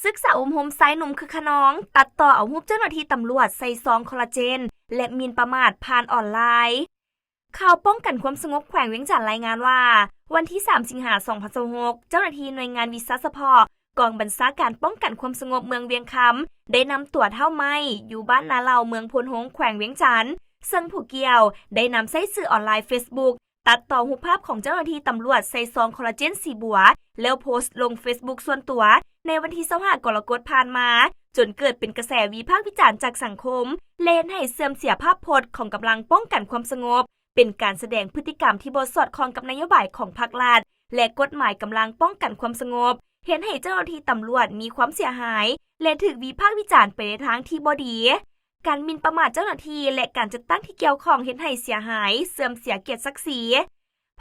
ສຶກສາອົບຮົມຊາຍໜຸ່ມຄຶກຂະນອງ ຕັດຕໍ່ເອົາຮູບເຈົ້າໜ້າທີ່ຕຳຫຼວດໃສ່ຊອງຄໍລາເຈນ ແລະ ໝິ່ນປະໝາດຜ່ານອອນລາຍ. ຂ່າວປ້ອງກັນຄວາມສະຫງົບແຂວງວຽງຈັນລາຍງານວ່າ ວັນທີສາມ ສິງຫາ ສອງພັນຊາວຫົກ ເຈົ້າໜ້າທີ່ໜ່ວຍງານວິຊາສະເພາະ ກອງບັນຊາການປ້ອງກັນຄວາມສະຫງົບເມືອງວຽງຄຳ ໄດ້ນຳຕົວທ້າວໄມ້ ຢູ່ບ້ານນາເຫຼົ່າ ເມືອງໂພນໂຮງ ແຂວງວຽງຈັນ ເຊິ່ງຜູ້ກ່ຽວໄດ້ນຳໃຊ້ສື່ອອນລາຍເຟສບຸກ ຕັດຕໍ່ຮູບພາບຂອງເຈົ້າໜ້າທີ່ຕຳຫຼວດໃສ່ຊອງຄໍລາເຈນສີບົວ ແລ້ວໂພສລົງເຟສບຸກສ່ວນຕົວໃນວັນທີຊາວຫ້າ ກໍລະກົດຜ່ານມາ, ຈົນເກີດເປັນກະແສວິພາກວິຈານຈາກສັງຄົມ ແລະ ເຮັດໃຫ້ເສື່ອມເສຍພາບພົດຂອງກຳລັງປ້ອງກັນຄວາມສະຫງົບ, ເປັນການສະແດງພຶດຕິກຳທີ່ບໍ່ສອດຄ່ອງກັບນະໂຍບາຍຂອງພັກລັດ ແລະ ກົດໝາຍກຳລັງປ້ອງກັນຄວາມສະຫງົບ, ເຮັດໃຫ້ເຈົ້າໜ້າທີ່ຕຳຫຼວດມີຄວາມເສຍຫາຍ ແລະ ຖືກວິພາກວິຈານໄປໃນທາງທີ່ບໍ່ດີ. ການໝິ່ນປະໝາດເຈົ້າໜ້າທີ່ ແລະ ການຈັດຕັ້ງທີ່ກ່ຽວຂ້ອງເຮັດໃຫ້ເສຍຫາຍ, ເສື່ອມເສຍກຽດສັກສີ.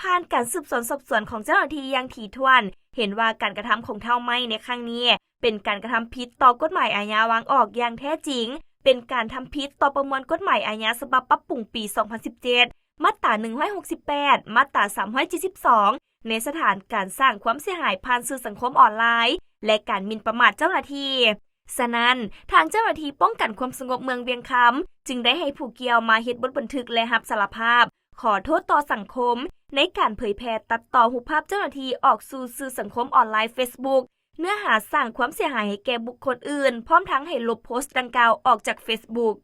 ຜ່ານການສືບສວນສອບສວນຂອງເຈົ້າໜ້າທີ່ຢ່າງຖີ່ຖ້ວນ, ເຫັນວ່າການກະທຳຂອງທ້າວໄມ້ໃນຄັ້ງນີ້ ເປັນການກະທຳຜິດຕໍ່ກົດໝາຍອາຍາວາງອອກຢ່າງແທ້ຈິງ, ເປັນການທຳຜິດຕໍ່ປະມວນກົດໝາຍອາຍາສະບັບປັບປຸງປີສອງພັນສິບເຈັດ ມາດຕາໜຶ່ງຮ້ອຍຫົກສິບແປດ, ມາດຕາສາມຮ້ອຍເຈັດສິບສອງ ໃນສະຖານການສ້າງຄວາມເສຍຫາຍຜ່ານສື່ສັງຄົມອອນລາຍ ແລະ ການໝິ່ນປະໝາດເຈົ້າໜ້າທີ່. ສະນັ້ນ, ທາງເຈົ້າໜ້າທີ່ປ້ອງກັນຄວາມສະຫງົບເມືອງວຽງຄຳ ຈຶ່ງໄດ້ໃຫ້ຜູ້ກ່ຽວມາເຮັດບົດບັນທຶກ ແລະ ຮັບສາລະພາບ ຂໍໂທດຕໍ່ສັງຄົມ ໃນການເຜີຍແຜ່ຕັດຕໍ່ຮູບພາບເຈົ້າໜ້າທີ່ອອກສູ່ສື່ສັງຄົມອອນລາຍເຟສບຸກ, ເນື້ອຫາສ້າງຄວາມເສຍຫາຍໃຫ້ແກ່ບຸກຄົນອື່ນ, ພ້ອມທັງໃຫ້ລົບໂພສດັ່ງກ່າວອອກຈາກເຟສບຸກ.